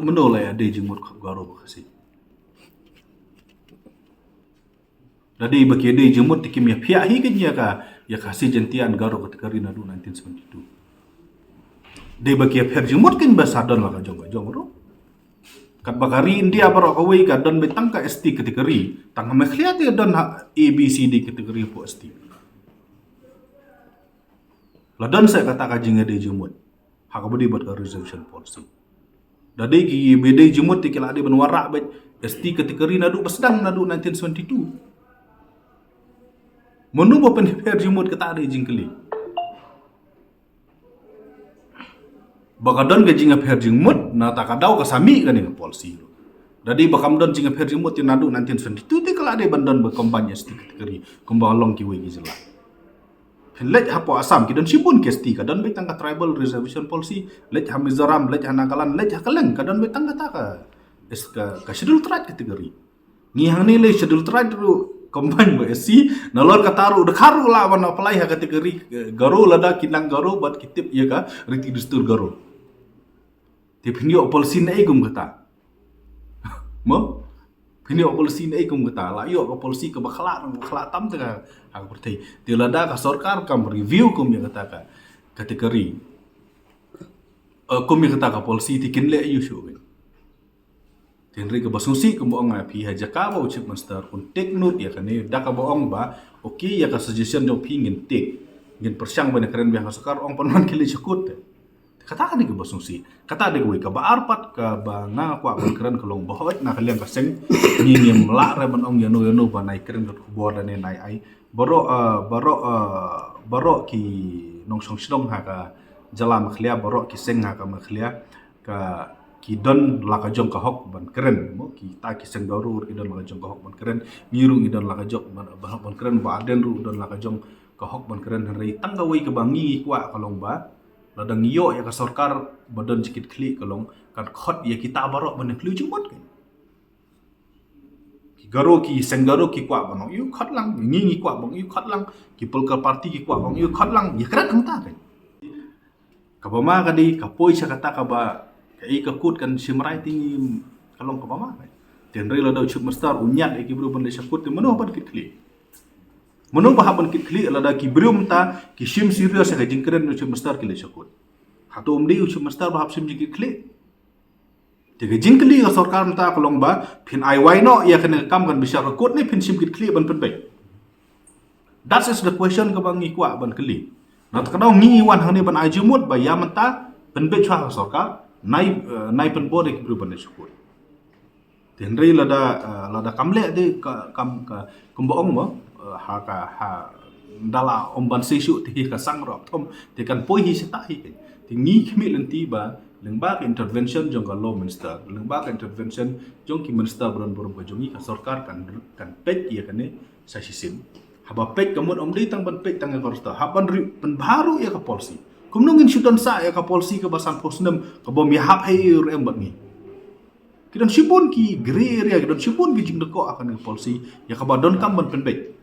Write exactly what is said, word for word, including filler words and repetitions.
Mano la ïadei jingmut Garo bad Khasi? Da dei ba ki ïadei jingmut te kim ïa phiah hi kein ïa ka, ïa ka Khasi Jaintia and Garo category naduh nineteen seventy-two. Dei ba ki ïa pher jingmut kein ba sa don la ka jong ka jong ruh. Katba ka ri India baroh kawei ka don beit tang ka S T category. Tang ha Meghalaya te don ha A B C D category hapoh S T. La don sa kata ka jingïadei jingmut ha kaba ïadei bad ka reservation policy. Da dei ki ïadei jingmut te ki la dei ban wanrah beit S T category naduh ba sdang naduh nineteen seventy-two. Mano ba pynpher jingmut, kata dei jingkylli. Ba ka don ka jingïapher jingmut, na kata ka daw ka sa mih kane ka policy ruh. Da dei ba kam don jingïapher jingmut te naduh nineteen seventy-two te ka la dei ban don ba combined S T category kumba long kiwei ki jylla. Phin leit hapoh Assam ki don shibun ki S T, ka don beit tang ka tribal reservation policy. Leit ha Mizoram, leit ha Nagaland, leit ha kylleng ka don beit tang kata ka, is ka, ka schedule tribe category. Ngi hangne lei schedule tribe ruh combine bad S C, nalor kata ruh dkhar ruh lah ban apply ha category, eh, Garo lada ki nang Garo bad ki tip ïa ka riti dustur Garo. Te phin ïoh policy naei kum kata? Mo? Phin ïoh policy naei kum kata? La ïoh ka policy kaba khlah, kaba khlah tam te ka, ha ka pyrthei. Te lada ka sorkar kam review kum ïa kata ka category, eh, kum ïa kata ka policy te kin leh ïa u shuh kein. Te hynrei kaba sngewsih kumba ong nga ïa phi, ha jaka ba u Chief Minister un take note ïa kane, da kaba ong ba, okay, ïa ka suggestion jong phi ngin take, ngin pyrshang ban kren biang ha sorkar, ong pynban ki leit sha kut te. Kata ka dei kaba sngewsih. Kata dei kawei. Kaba ar pat kaba nga kwah ban kren ka long ba hooid na ka liang ka seng ngi ngim lah re ban ong ïano ïano ba nai kren ka khubor lane nai ai. Baroh, eh, baroh, eh, baroh ki nongshong shnong ha ka jylla Meghalaya, baroh ki seng ha ka Meghalaya, ka, ki don la ka jong ka hok ban kren, mo, kita ki seng Garo ruh ki don la ka jong ka hok ban kren, ngi ruh ngi don la ka jong ban, ban hok ban kren, Bah Ardent ruh don la ka jong ka hok ban kren, hynrei tang kawei kaba ngi kwah ka long ba, lada ngi ïoh ïa ka sorkar ba don jingkitkhlieh ka long, kan khot ïa kita baroh ban ïakhliew jingmut kein. Ki Garo, ki seng Garo ki kwah ban ong ïa u, khot lang, ngi ngi kwah ban ong ïa u, khot lang, ki political party ki kwah ban ong ïa u, khot lang, ïakren hangta kein. Kaba ma ka dei ka poi sha kata kaba, kaei, ka kut kan shim rai te ngi, ka long kaba ma kein. Te hynrei lada u Chief Minister u ñiad ïa ki briew ban leit sha kut te mano ban kit khlieh? Mano ba hap ban kit khlieh lada ki briew mynta ki shim serious ïa ka jingkren u Chief Minister ki leit sha kut? Hato um dei u Chief Minister ba hap shim jingkit khlieh? Te ka jingkylli ka sorkar mynta ka long ba phin ai wai noh ïa kane ka kam, kan bishar ka kut ne phin shim kit khlieh ban pynbeit? That is the question kaba ngi kwah ban kylli. Na kata ka daw ngi wan hangne ban ai jingmut ba ïa mynta pynbeit shuwa ka sorkar, nai, eh, nai pynbor ïa ki briew ban leit sha kut. Te hynrei lada, eh, lada kam leh te ka, kam ka, kumba ong mo, eh, ha ka, ha, da la ym ban shisha te hi ka sang ruh thom, te kan poi hi shata hi kein. Te ngi khmih lynti ba lyngba ka intervention jong ka Law Minister, lyngba ka intervention jong ki minister ba don burom ka jong ngi, ka sorkar kan, kan peit ïa kane sa shisien. Haba peit ka mut ym dei tang ban peit tang ïa ka roster, hap ban review, pynbha ruh ïa ka policy. Kumno ngin shu don sah ïa ka policy kaba sanphew snem kaba ym ïahap ha ei ei ruh em bad ngi? Ki don shibun ki grey area, ki don shibun ki jingdkoh ha kane ka policy ïa kaba donkam ban pynbeit.